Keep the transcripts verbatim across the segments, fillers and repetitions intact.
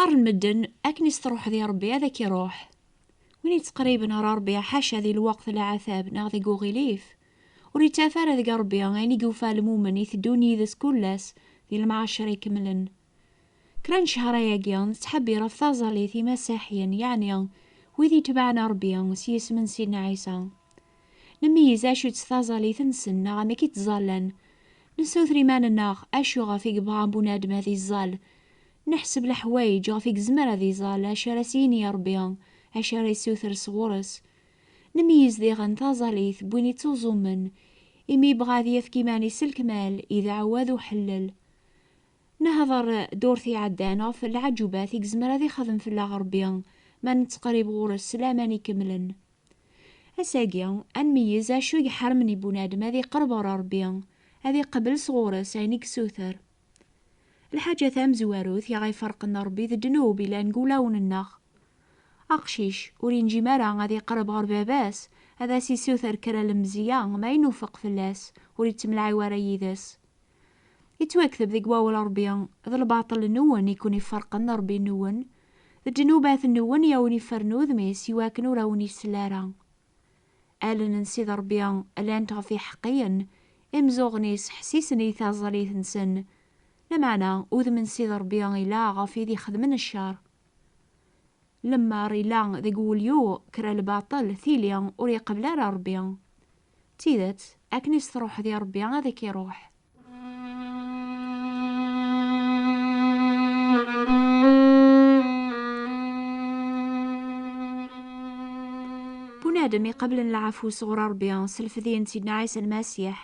Qqaren medden, akken i s-truḥeḍ i Ṛebbi, ad ak-iruḥ. Win yettqerriben ɣer Ṛebbi, ḥaca di lweqt n leɛtab neɣ deg uɣilif, ur yettaf ara deg Ṛebbi ayen i yufa lmumen iteddun yid-s kul ass di lemɛacra ikemlen. Kra n ccher ayagi, nettḥebbir ɣef taẓallit imasiḥiyen, yeɛni wid itebɛen Ṛebbi s yisem n Sidna Ɛisa. Nmeyyez acu-tt taẓallit-nsen neɣ amek i ttẓallan. Nessuter iman-nneɣ acu ɣef i yebɣa bunadem ad iẓẓal. Neḥseb leḥwayeǧ ɣef i yezmer ad iẓẓal, acu ara s-yini Ṛebbi, acu ara yessuter sɣur-s. Nmeyyez diɣen taẓallit n win ittuẓumen, imi yebɣa ad yefk iman-is s lekmal, ideɛɛu ad uḥellel. Nehḍer ddurt iɛeddan ɣef lɛaǧubat i yezmer ad ixdem fell-aɣ Ṛebbi ma nettqerrib ɣur-s s laman ikemlen. Ass-agi, ad nmeyyez acu i iḥermen i bunadem ad iqerreb ɣer Ṛebbi, ad iqbel sɣur-s ayen i yessuter. Lḥaǧa tamezwarut i ɣ-iferqen Ṛebbi d ddnub ilan deg wulawen-nneɣ. Aqcic ur yenǧim ara ad iqerreb ɣer baba-s, ad as-issuter kra lemzeyya ma yenufeq fell-as, ur ittemlaɛi wara yid-s. Yettwakteb deg wawal Ṛebbi: "D lbaṭel-nwen i ken-iferqen d Ṛebbi-nwen, d ddnubat-nwen i awen-iffren udem-is iwakken ur awen-isell ara." Allen n Sidi Ṛebbi llant ɣef iḥeqqiyen, imeẓẓuɣen-is ḥessisen i taẓallit-nsen, lameɛna udem n Sidi Ṛebbi ila ɣef wid ixedmen ccer. Lemmer ila deg wul-iw kra lbaṭel, tili ur iqbel ara Ṛebbi. D tidet, akken i s-truḥeḍ i Ṛebbi ad ak-iruḥ. Bunadem iqeblen lɛafu sɣur Ṛebbi s lfedya n Sidna Ɛisa Lmasiḥ,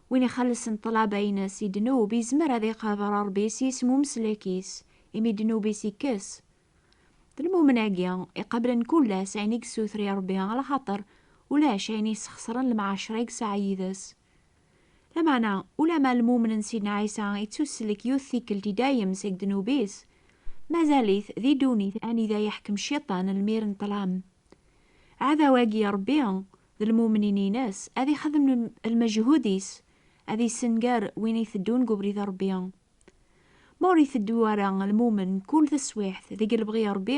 win ixellṣen ṭṭlaba-ines i ddnub, izmer ad iqerreb ɣer Ṛebbi s yisem umsellek-is, imi ddnub-is ikkes. D lmumen-agi iqablen kul ass ayen i yessuter i Ṛebbi, alaxaṭer ulac ayen yesxeṣren lemɛacra i yesɛa yid-s. Lameɛna, ulamma lmumen n Sidna Ɛisa yettuslek yiwet tikkelt i dayem seg ddnub-is, mazal-it di ddunit anida yeḥkem cciṭan lmir n ṭṭlam. Aɛdaw-agi n Ṛebbi d lmumnin-ines ad ixdem lmejhud-is, ad issenger win iteddun deg ubrid n Ṛebbi. Ma ur iteddu ara lmumen kul taswiɛt deg lebɣi n Ṛebbi,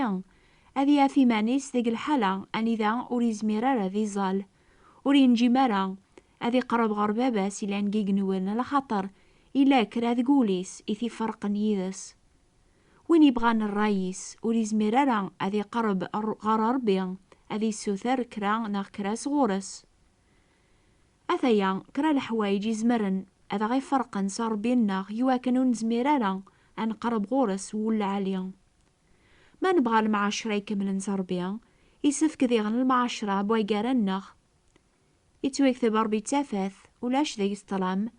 ad yaf iman-is deg lḥala anida ur izmir ara ad iẓẓal, ur yenǧim ara ad iqerreb ɣer Baba-s ilan deg igenwen, alaxaṭer ila kra deg wul-is i t-iferqen yid-s. Win yebɣan ṛṛay-is ur izmir ara ad iqerreb ar-, ɣer Ṛebbi, ad issuter kra neɣ kra sɣur-s. Ataya kra leḥwayeǧ izemren ad aɣ-iferqen s Ṛebbi-nneɣ, iwakken ur nezmir ara ad nqerreb ɣur-s s wul lɛali. Ma nebɣa lemɛacra ikemlen s Ṛebbi, isefk diɣen lemɛacra n waggara-nneɣ. Yettwakteb Ṛebbi d tafat, ulac deg-s ṭṭlam.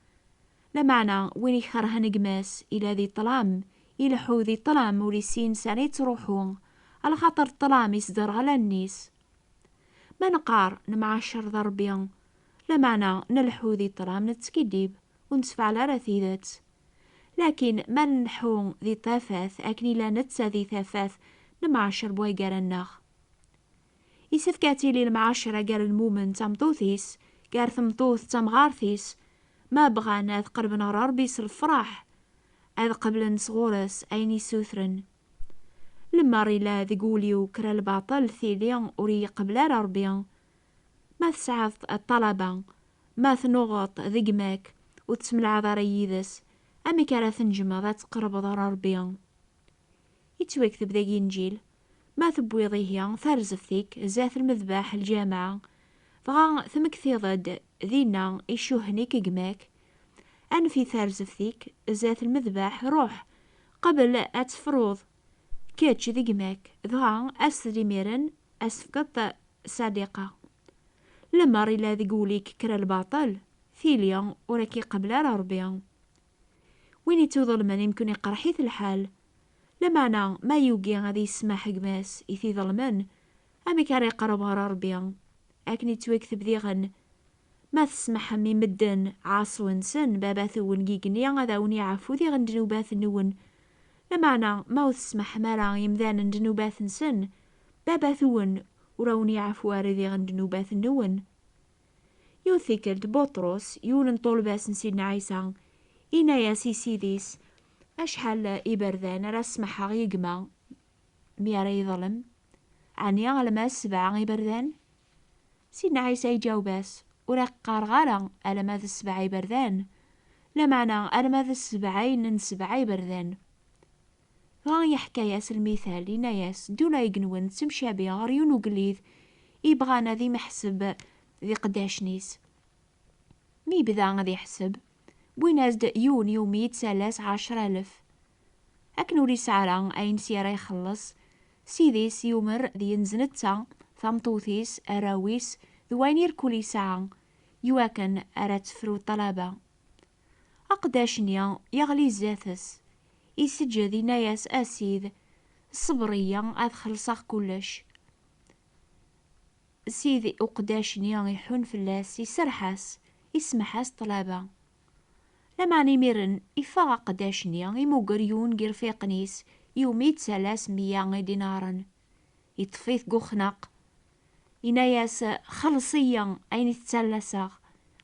Lameɛna win ikerhen gma-s ila di ṭṭlam, ileḥḥu di ṭṭlam ur issin sani yettruḥu, alaxaṭer ṭṭlam isderɣel allen-is. Ma neqqar nemɛacer d Ṛebbi, lameɛna nleḥḥu di ṭṭlam, nettkiddib, ur nessefɛel ara tidet. Lakin ma nleḥḥu di tafat akken ila netta di tafat, nemɛacer waggara-nneɣ. Isefk ad tili lemɛacra gar lmumen d tameṭṭut-is, gar tmeṭṭut d tamɣart-is, ma bɣan ad qerben ɣer Ṛebbi s lefṛaḥ, ad qeblen sɣur-s ayen issutren. Lemmer ila deg wul-iw kra lbaṭel, tili ur iyi-iqbel ara Ṛebbi. Ma tesɛiḍ ṭṭalaba, ma tnuɣeḍ d gma-k, ur tettemlaɛeḍ ara yid-s, amek ara tnejmeḍ ad tqerrbeḍ ɣer Ṛebbi? Yettwakteb deg Inǧil: "Ma tewwiḍ ihi tarzeft-ik zdat lmedbeḥ lǧameɛ, dɣa tmektiḍ-d dinna icuhen-ik gma-k, anef i tarzeft-ik zdat lmedbeḥ, ruḥ, qbel ad tefruḍ kečč d gma-k, dɣa as-d imiren, as-tefkeḍ ṣadiqa." Lemmer ila deg wul-ik kra lbaṭel, tili ur ak-iqbel ara Ṛebbi. Win ittuḍelmen imken iqerḥ-it lḥal. Lameɛna ma yugi ad yesmaḥ gma-s i t-iḍelmen, amek ara iqerreb ɣer Ṛebbi? Akken ittwakteb diɣen: "Ma tesmaḥem i medden ɛaṣu-nsen, Baba-twen deg igenni ad awen-iɛfu diɣen ddnubat-nwen. Lameɛna ma ur tesmaḥem ara i yemdanen ddnubat-nsen, Baba-twen ur awen-iɛfu ara diɣen ddnubat-nwen." Yiwet tikkelt, Buṭrus, yiwen n ṭṭulba-s n Sidna Ɛisa, yenna-yas i sidi-s: "Acḥal iberdan ara smaḥeɣ i gma, mi ara yeḍlem? Ɛni alma d sebɛa iberdan? Sidna Ɛisa iǧaweb-as: "Ur ak-qqareɣ ara alma d sebɛa iberdan, lameɛna alma d sebɛin n sebɛa iberdan." Dɣa yeḥka-yas lmital, yenna-yas: "Ddula igenwen tettemcabi ɣer yiwen ugellid ibɣan ad imeḥseb d iqeddacen-is. Mi yebda ad iḥseb, wwin-as-d yiwen yumi-d tallas ɛecra alef. Akken ur yesɛi ara ayen s ara ixelleṣ, ssid-is yumer d yenz netta, tameṭṭut-is, arraw-is, d wayen irkul yesɛa, iwakken ara tefru ṭṭlaba." Aqeddac-nni yeɣli zdat-s, iseǧǧed, yenna-yas: "A Ssid, ṣṣber-iyi ad xellṣeɣ kullec." Ssid uqeddac-nni iḥun fell-as, iserreḥ-as, isemmeḥ-as ṭṭlaba. Lameɛna imiren iffeɣ aqeddac-nni, imuger yiwen n yirfiqen-is, yumi-d tallas meyya idinaren. Iṭṭef-it deg uxnaq, yenna-yas: "Xelleṣ-iyi ayen i tettallaseɣ."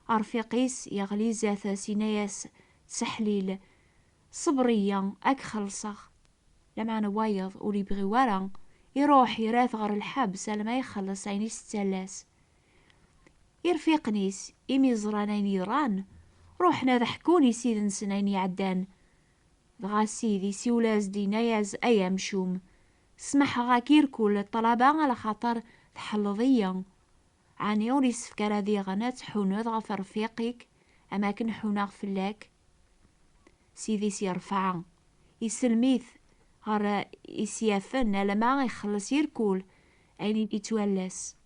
Arfiq-is yeɣli zdat-s, yenna-yas: "Ttseḥlil, ṣṣber-iyi, ad k-xellṣeɣ." Lameɛna wayeḍ ur yebɣi wara, iruḥ, irra-t ɣer lḥebs alma ixelleṣ ayen i s-ttallas. Irfiqen-is, imi ẓran ayen yeḍran, ruḥen ad ḥkun i ssid-nsen ayen iɛeddan. Dɣa ssid isiwel-as-d, yenna-yas: "Ay amcum, smaḥeɣ-ak irkul ṭṭlaba, ala xaṭer tḥelleḍ-iyi. Ɛni ur yessefk ara diɣen ad tḥuneḍ ɣef rfiq-ik am akken ḥuneɣ fell-ak?" Ssid-is yerfeɛ, isellem-it ɣer isyafen alamma ixelleṣ irkul ayen i yettwallas.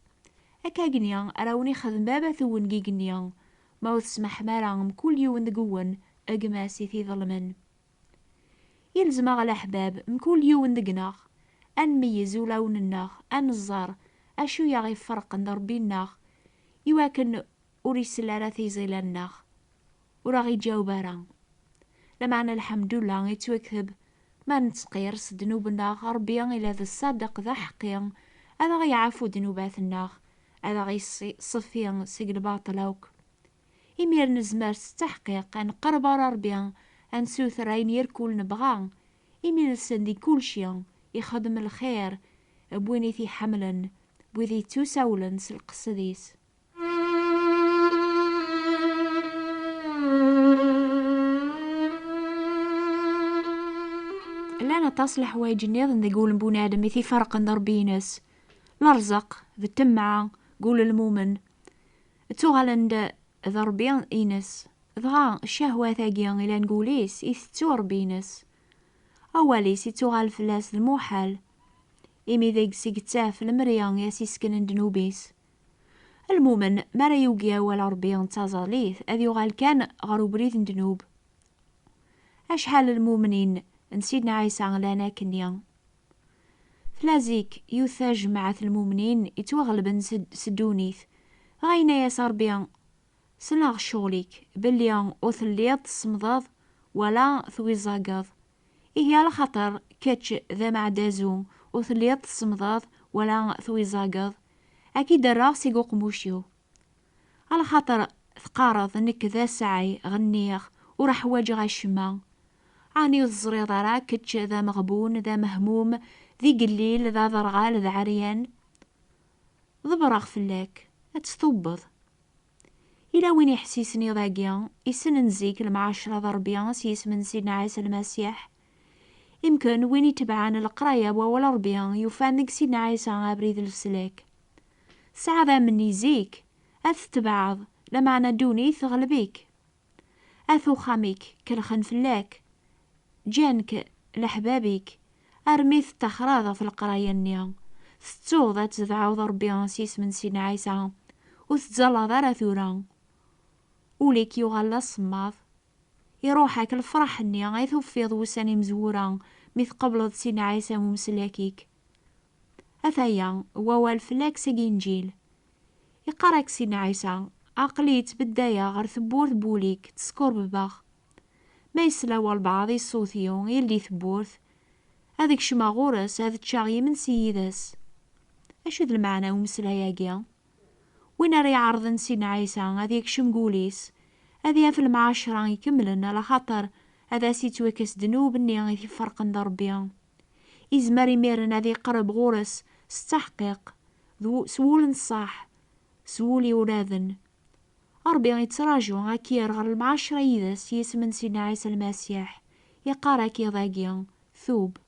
Akka-gni ara wen-ixdem baba-twen deg igenni, ma ur tesmaḥem ara mkul yiwen deg-wen gma-s i t-iḍelmen. Yelzem-aɣ leḥbab mkul yiwen deg-neɣ, ad nmeyyez ulawen-nneɣ, ad neẓẓer acu i aɣ-iferqen d Ṛebbi-nneɣ, iwakken ur isell ara tiẓilan-nneɣ, ur aɣ-iǧaweb ara. Lameɛna lḥemdullah ittwakteb ma nettqir s ddnub-nneɣ, Ṛebbi ila d ṣṣadeq d aḥeqqi, ad aɣ-iɛafu ddnubat-nneɣ, ad aɣ-iṣṣi-, iṣeffi seg lbaṭel akk. Imir nezmer s ttaḥqiq ad nqerreb ɣer Ṛebbi, ad nsuter ayen irkul nebɣa, imi nessen di kulci ixeddem lxir n win i t-iḥemmlen, n wid yettusawlen s lqesd-is. Llan aṭas n leḥwayeǧ nniḍen deg wul n bunadem i t-iferqen d Ṛebbi-ines. Lerẓeq, d ṭṭemɛa, deg wul n lmumen, ttuɣalen-d d Ṛebbi-ines. Dɣa ccahwat-agi ilan deg wul-is, itettu Ṛebbi-ines. Awal-is ittuɣal fell-as d lmuḥal, imi deg-s i yettaf lemri i as-iseknen ddnub-is. Lmumen, mi ara yugi awal n Ṛebbi d taẓallit, ad yuɣal kan ɣer ubrid n ddnub. Acḥal n lmumnin n Sidna Ɛisa llan akkenni? Tella zik yiwet tajmaɛt n lmumnin yettwaɣelben s, s ddunit. Dɣa yenna-yas Ṛebbi: "Sneɣ ccɣel-ik, belli ur telliḍ tsemmdeḍ wala twiẓageḍ. Ihi ala xaṭer kečč d ameɛdazu, ur telliḍ tsemmdeḍ wala twiẓageḍ, ad k-id-rreɣ seg uqmuc-iw. Ala xaṭer teqqareḍ: 'Nekk d asɛay, ɣenniɣ, ur ḥwaǧeɣ acemma.' Ɛni ur teẓriḍ ara kečč d ameɣbun, d amehmum, d igellil, d aderɣal, d aɛeryan? Ḍebbreɣ fell-ak, ad testubbeḍ." Yella win iḥessisen iḍ-agi, issnen zik lemɛacra d Ṛebbi s yisem n Sidna Ɛisa Lmasiḥ? Imken win itebɛen leqraya n wawal Ṛebbi yufan deg Sidna Ɛisa abrid n leslak. Tesɛiḍ amenni zik, ad t-tebɛeḍ, lameɛna ddunit teɣleb-ik. At uxxam-ik kellxen fell-ak, ǧǧan-k leḥbab-ik, armi tettaxreḍ ɣef leqraya-nni, tettuḍ ad tedɛuḍ Ṛebbi s yisem n Sidna Ɛisa, ur tettẓallaḍ ara tura. Ul-ik yuɣal d asemmaḍ, iruḥ-ak lefraḥ-nni ay tufiḍ wussan imezwura mi tqebleḍ Sidna Ɛisa am umeslak-ik. Ataya wawal fell-ak seg Inǧil. Iqqar-ak Sidna Ɛisa: "Aql-i ttbeddayeɣ ɣer tewwurt n wul-ik, ttskurbebeɣ. Ma yesla walbeɛḍ i ṣṣut-iw, yeldi tewwurt, ad kecmeɣ ɣur-s, ad ččeɣ imensi yid-s." Acu d lmeɛna n umeslay-agi? Win ara iɛerḍen Sidna Ɛisa ad yekcem deg wul-is, ad yaf lemɛacra ikemlen, ala xaṭer ad as-ittwakkes ddnub-nni i t-iferqen d Ṛebbi. Izmer imiren ad iqreb ɣur-s s ttaḥqiq, d wu-, s wul n ṣṣeḥ, s wul iwraden. Ṛebbi ittraǧu ad k-yerr ɣer lmeɛcra yid-s s yisem n Sidna Ɛisa Lmasiḥ. Iqqar-ak iḍ-agi: tub.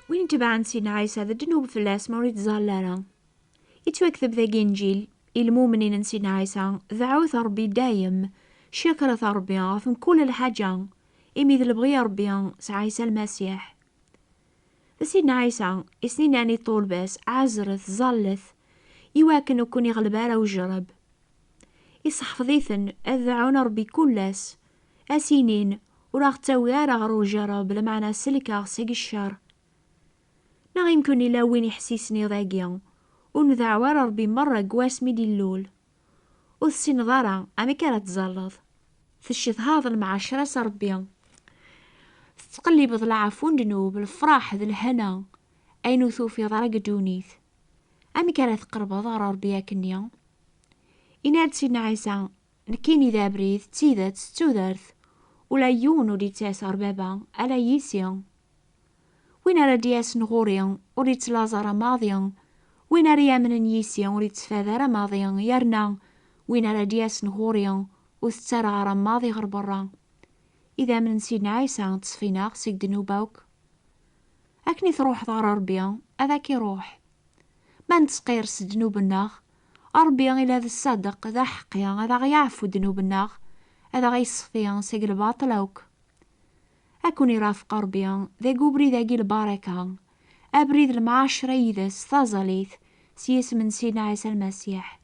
Win itebɛen Sidna Ɛisa, d ddnub fell-as ma ur ittẓalla ara. Ittwakteb deg Inǧil i lmumnin n Sidna Ɛisa: dɛut Ṛebbi dayem, cekret Ṛebbi ɣef mkul lḥaǧa, imi d lebɣi n Ṛebbi s Ɛisa Lmasiḥ. D Sidna Ɛisa i sen-innan i ṭṭulba-s: ɛezret, ẓallet, iwakken ur ken-iɣleb ara ujerreb. Iseḥfeḍ-iten ad dɛun Ṛebbi kul ass, a s-inin: ur aɣ-ttawi ara ɣer ujerreb, lameɛna sellek-aɣ seg ccer. Neɣ imkun ila win iḥessisen iḍ-agi: ur ndeɛɛu ara Ṛebbi merra deg wasmi d-illul. Ur tessineḍ ara amek ara tẓalleḍ. Teccedhaḍ lmeɛcra s Ṛebbi. Tettqellibeḍ lɛafu n ddnub, lefṛaḥ d lehna, ayen ur tufiḍ ara deg ddunit. Amek ara tqerbeḍ ɣer Ṛebbi akkenni? Yenna-d Sidna Ɛisa: nekkini d abrid, d tidet, d tudert. Ula yiwen ur d-yettas ɣer Baba, ala yis-i. Win ara d-yasen ɣur-i, ur yettlaẓ ara maḍi. Win ara yamnen yis-i, ur yettfad ara maḍi. Yerna win ara d-yasen ɣur-i, ur t-ttarraɣ ara maḍi ɣer berra. Idammen n Sidna Ɛisa ttṣeffin-aɣ seg ddnub akk. Akken i truḥeḍ ɣer Ṛebbi, ad ak-iruḥ. Ma nettqir s ddnub-nneɣ, Ṛebbi ila d ṣṣadeq, d aḥeqqi, ad aɣ-yeɛfu ddnub-nneɣ, ad aɣ-yeṣfi seg lbaṭel akk. Ad ken-irafeq Ṛebbi deg ubrid-agi lbaraka, abrid lmeɛcra yid-s, taẓallit, s yisem n Sidna Ɛisa Lmasiḥ.